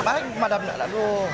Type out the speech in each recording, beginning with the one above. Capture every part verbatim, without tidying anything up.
Paling madam nak lagu.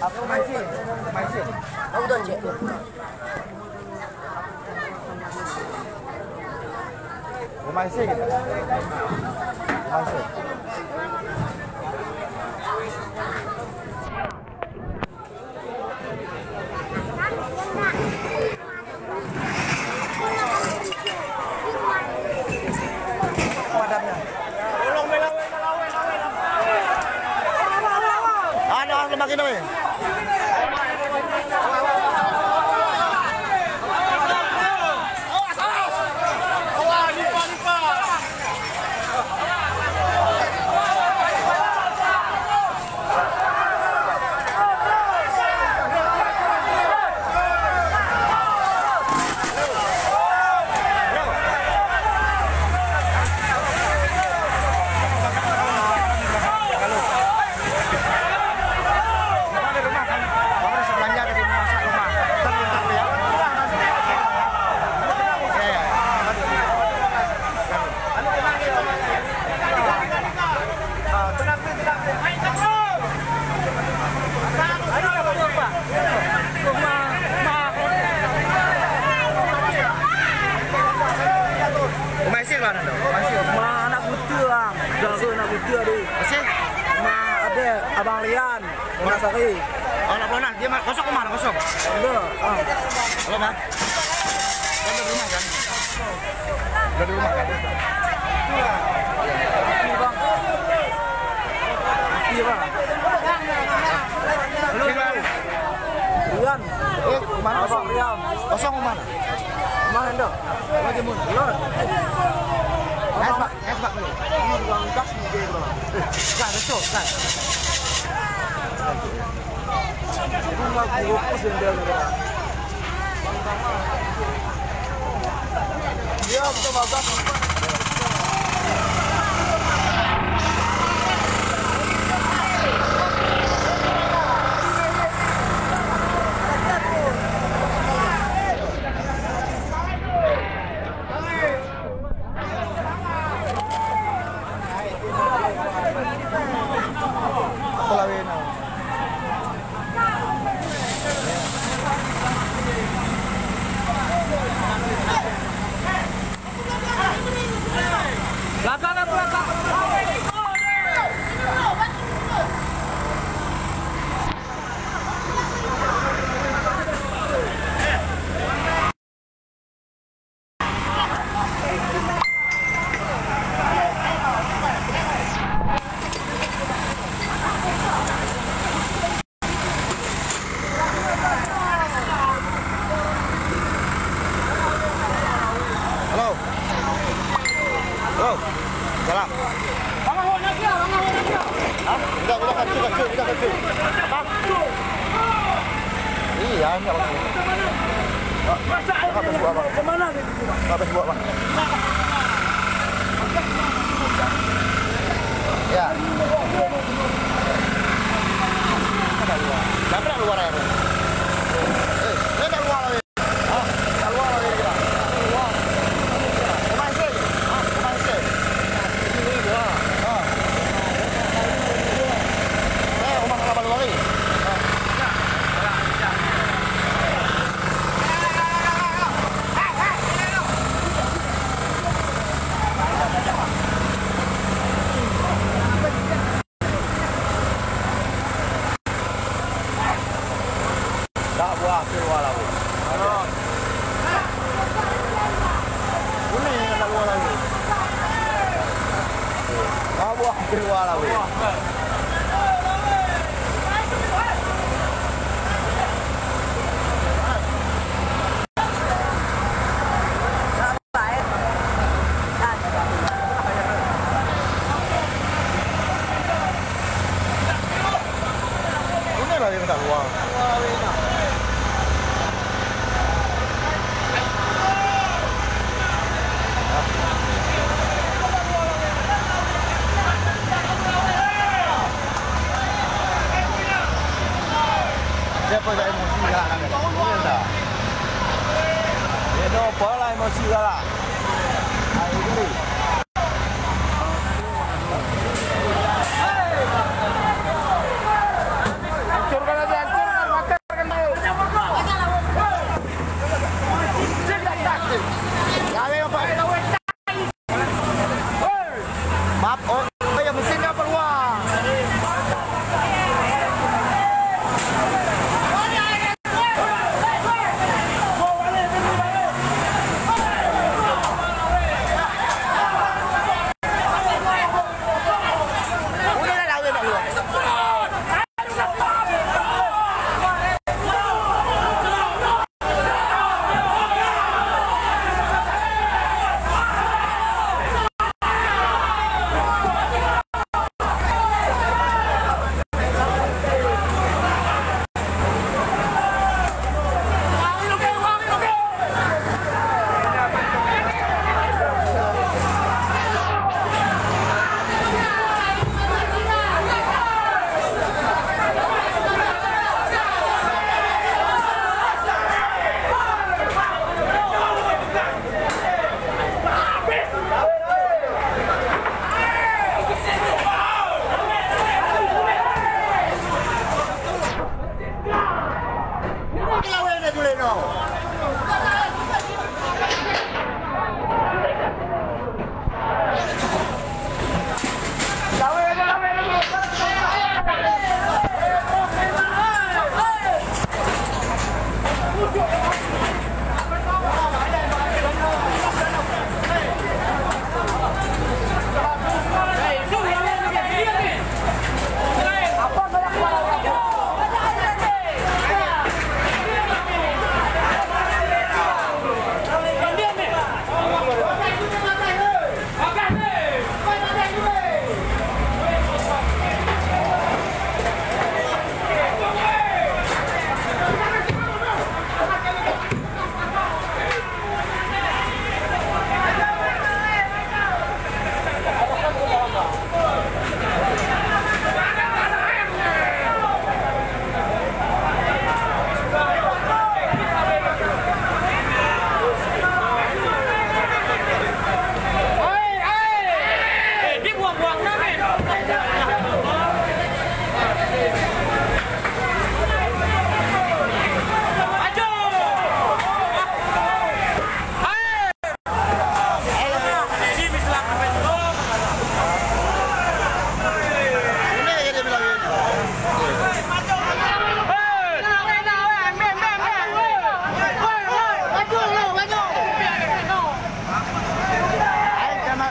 Aku main sih, main sih. Aku dah cek. Main sih kita. Main sih. Ada orang lagi, Noe. Umaisi lah nado. Umaisi. Ma anak buta, ah. Jaga anak buta deh. Masih? Ma ada Abang Rian. Pondok Sari. Oh, nak pernah. Dia ma-, kosong rumah, kosong. Ada. Ah. Halo, Bang. Kan dari rumah, kan? Dari rumah, kan? Iya, Bang. Iya, Bang. Halo, Bang. Rian. Eh, mana kosong? Abang Rian. Kosong mana? Mana dah? Lagi mun. Lor. Abang. Hebat, hebat. Ini orang gas ni dia, bro. Eh, gas, betul, gas. Bunga guru pun sendal dia. Dia betul bagus. Belakang, belakang. Halo. Halo. Salam. Hah? Udah, udah, kacau, kacau, udah, kacau. Hah? Iya, enggak bagus. Enggak bagus buat apa? Enggak bagus buat apa? Ya. Kenapa nak luar air? Eh, eh, nak luar air. Keluar lawét. Ini lah yang tak luar. Dia pun dah emosi lah. Dia dah apa lah emosi lah. Hai, ini. Maaf, oh, oh, ya, mesin apa luar?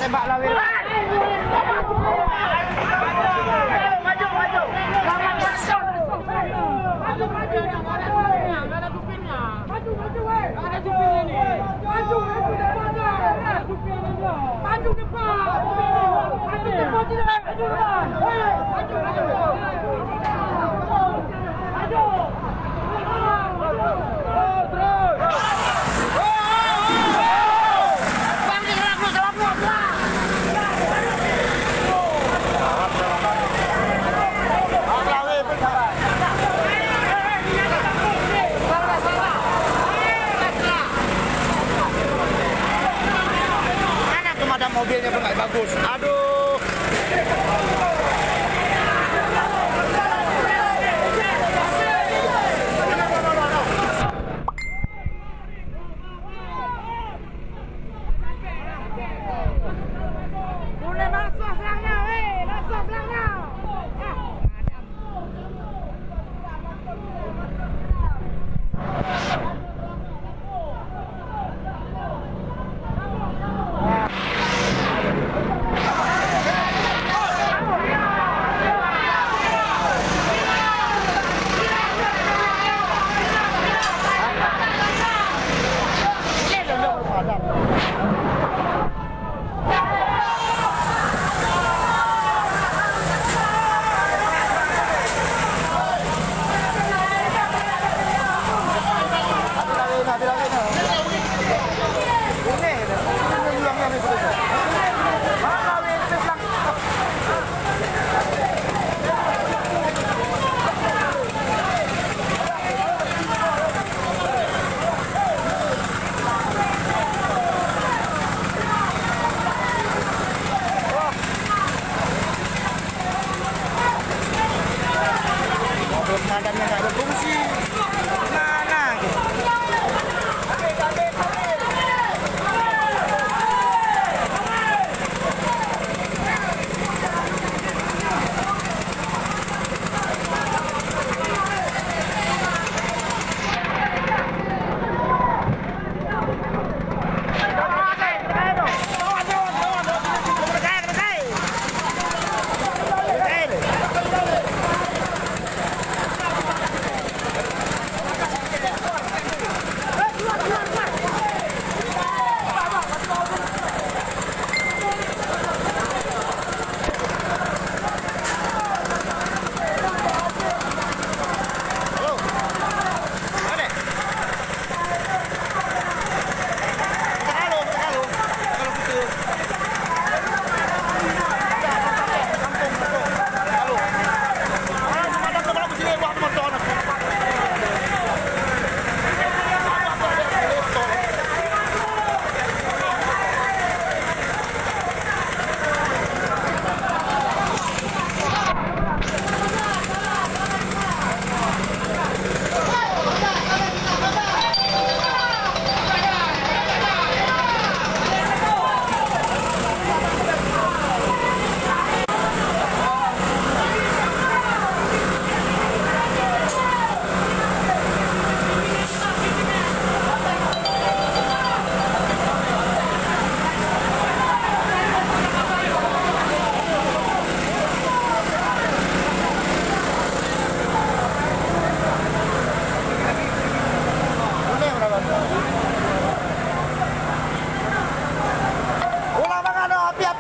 Tembak lawét. Maju, maju, weh! Maju, maju, weh! Maju, maju, depan dah! Maju depan! Maju depan tidak! Maju depan! Hei! Maju, maju! Maju! Maju! Terus! Bang, digerak dulu, salah dulu, gerak! Mana pemadam mobilnya pun nggak bagus. Aduh.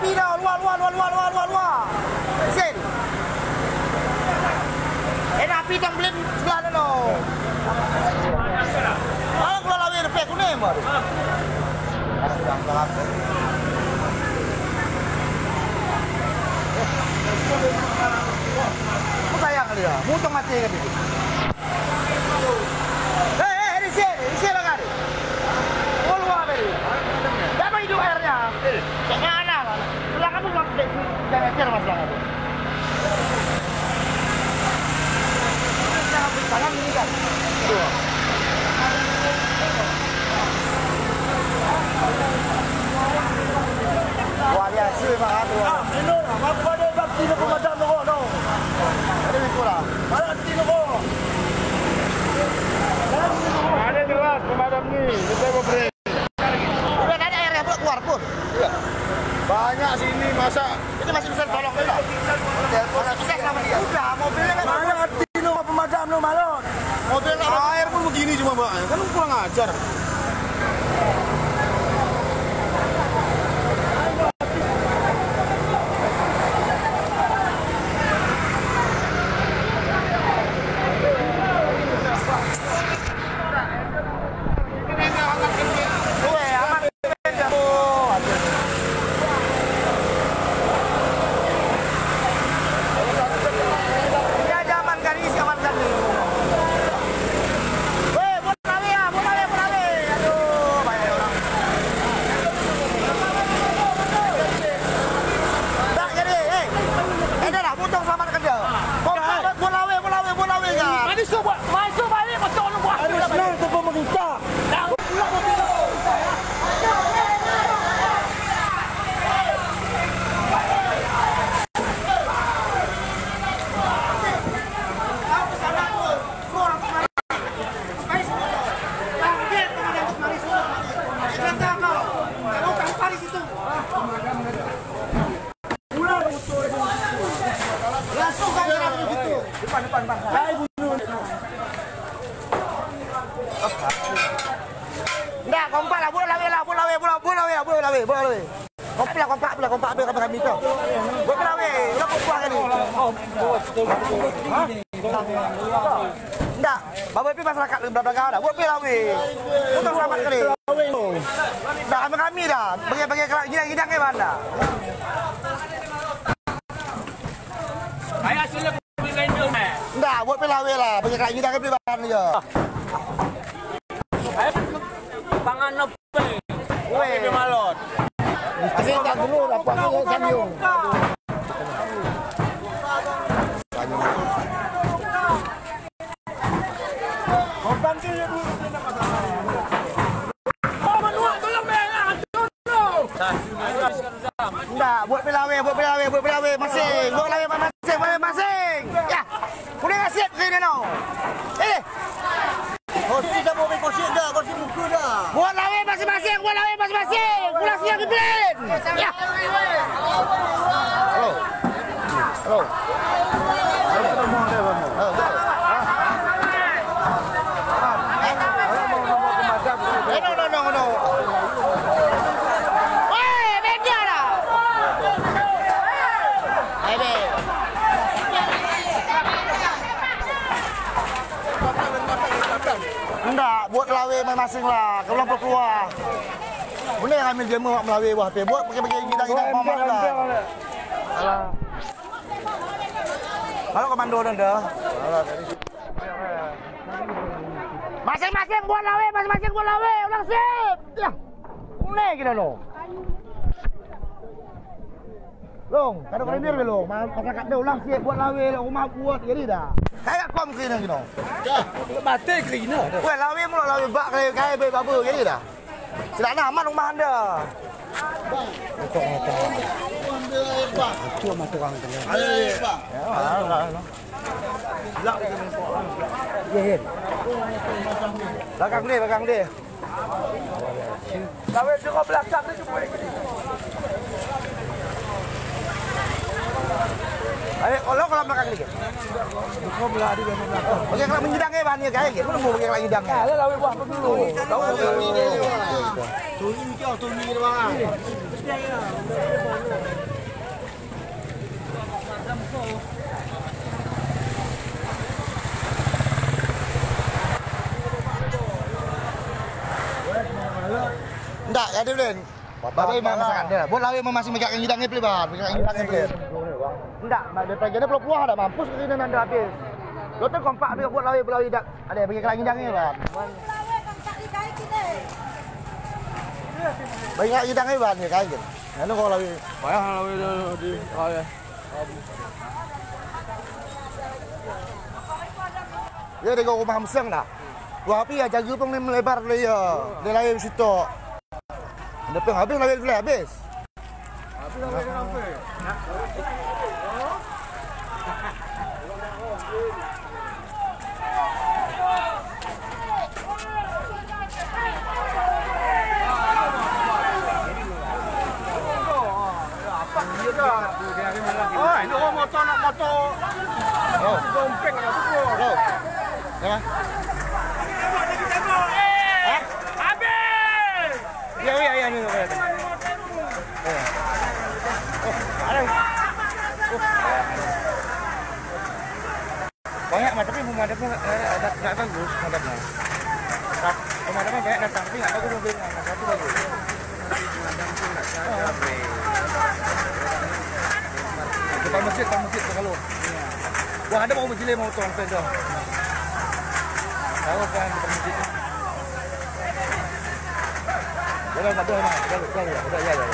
Api dah, luar, luar, luar, luar, luar, luar, luar. Sin. Eh, dah api tang belin sebelah tu. Kalau keluar lawé, lepas kuning baru. Aku sayang dia. Mutung hati kan dia. Eh, eh, di sini, di sini lah kan. Oh, luar tadi. Dah apa hidup airnya? Eh, jangan lah. Pulang kamu, jangan, jangan, jangan, jangan. Tangan ini kan. Tuh. Wah, dia asli, Mak, tu. Ah, ini, apa dia bakti nak pemadam tu, no? Ada mikir lah. Mana hati tu, no? Ada jelas pemadam ni, kita mau break. Udah ada air yang keluar pun. Iya. Banyak sini, masa. Itu masih bisa tolong juga. Masih bisa sama dia. Udah, mobilnya kan. Mana hati lu, pemadam lu, Malon? Mobil air pun begini cuma, Bang. Kan kurang ajar. Tak jadi, eh. Eh, dah lah, mutong selamatkan dia. Kau buat lawé, buat lawé, buat lawé kan. Mari suruh buat, mari suruh balik, motong lu buat. Harus senang tu pemerintah. Dah pulang mobil tu. Ndak, kompak lah, buat lawé lah, buat lawé, buat lawé, buat lawé, buat lawé. Kompak lah, kompak lah, kompak habis kami tu. Buat lawé, udah buat buah kali. Hah? Ndak, baba pi masyarakat belakang dah. Buat pi lawé. Bukan selamat kali. Dah kami kami dah. Bagi-bagi kelak gidang-gidang ke mana? Ayah sila pemimpin tu, eh. Ndak, buat pi lawé lah. Bagi kelak gidang ke pi bahan je. Ayah pangan Weh. Malot. Ini tak dulu dapat dulu Sanyong. Ndak, buat pi lawé, buat pi lawé, buat pi lawé, masing. Buat lawé masing, buat lawé masing. Ya. Kuning asyik ke ini, no? Eh. Kursi dah boleh kursi dah, kursi buku dah. Buat lawé masing-masing, buat lawé masing-masing. Pulang siang ke plan. Ya. Halo. Halo. Eh, no, no, no, no. Weh, beda dah. Eh, be. Ndak, buat lawé masing-masing lah. Kalau perlu keluar. Boleh ambil jemu awak melawé wah pe. Buat pakai-pakai gidang-gidang pemahaman lah. Kalau komando dah dah. Masing-masing buat lawé, masing-masing buat lawé. Ulang sip. Ya. Boleh kita lo. Long, kada koordinir ke long? Ma-, masyarakat dia ulang siap buat lawé, lah rumah buat, jadi dah. Kayak kom kena kena. Dah, mati kena dah. Weh, lawé mula lawé bak kaya kaya baik baba, jadi dah. Tidak aman rumah anda. Itu mata orang tengah. Ya, alah, alah. Ya, ya. Belakang dia, belakang dia. Lawé tengok belakang dia semua ni. Ayo, kalau, kalau belakang ni. Bukan belah dia belakang. Okey, kalau menyidang eh, bahan ni, kan? Okey, mana mau bagi kalau menyidang? Ya, lawé buah apa dulu? Tahu. Tuni kau, tuni dia. Ndak, jadi, Blen. Bapak Imam masakan dia. Buat lawé masih megak nyidang ni, Blen, bah. Megak nyidang ni, Blen. Ndak, mak dia pagi ni puluh-puluh ada mampus ke sini, nanda habis. Lo tu kompak habis buat lawé, buat lawé dak. Ada bagi kelang nyidang ni, bah. Bagi kelang nyidang ni, bah, ni kain. Lalu kau lawé. Payah lawé dah di, oh, ya. Ya, dia ke rumah Meseng dah. Wah, api ya, jaga pun ni melebar dia, ya. Dia lain situ. Dia pun habis lagi, habis. Oi, nak motor, nak motor. Oh. Dompet nak pukul. Oh. Ya. Hah? Habis. Ya, ya, ya, ni, ya. Oh. Oh, ada. Oh. Banyak mah, tapi pemadamnya, eh, ada, nggak bagus pemadamnya. Nah, pemadamnya banyak datang, tapi nggak bagus mobilnya. Nah, satu bagus. Pemadam tu nggak ada, bre. Depan masjid, depan masjid tu kalau. Wah, ada mau berjilai mau tuan, tuan, tuan. Tahu kan, depan masjid. Jalan, jalan, jalan, jalan, jalan, jalan, jalan.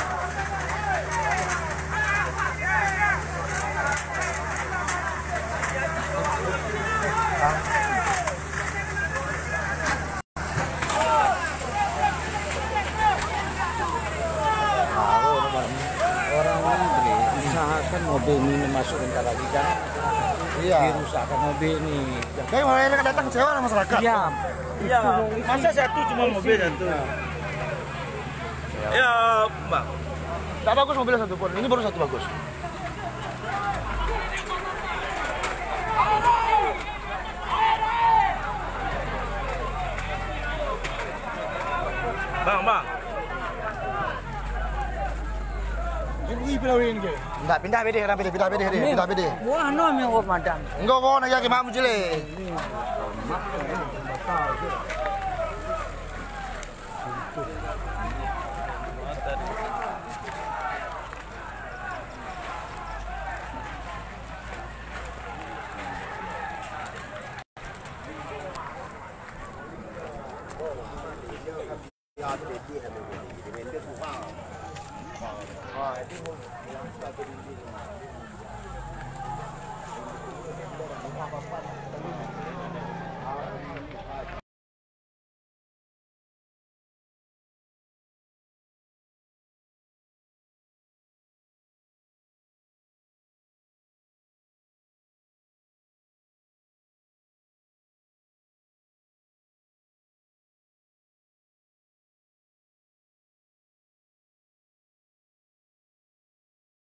Orang negeri usahakan mobil ni masuk bentar lagi, jangan dirusakkan mobil ni. Tapi orang yang datang kecewa lah masyarakat. Iya. Iya. Masa satu cuma mobil satu. Ya, Bang. Tak bagus mobil satu pun. Ini baru satu bagus. Bang, bang. Enggak, pindah bedeh, orang bedeh, pindah bedeh, deh, pindah bedeh. Buah no mi ngop madan. Enggak, kau nak jadi mak mujile.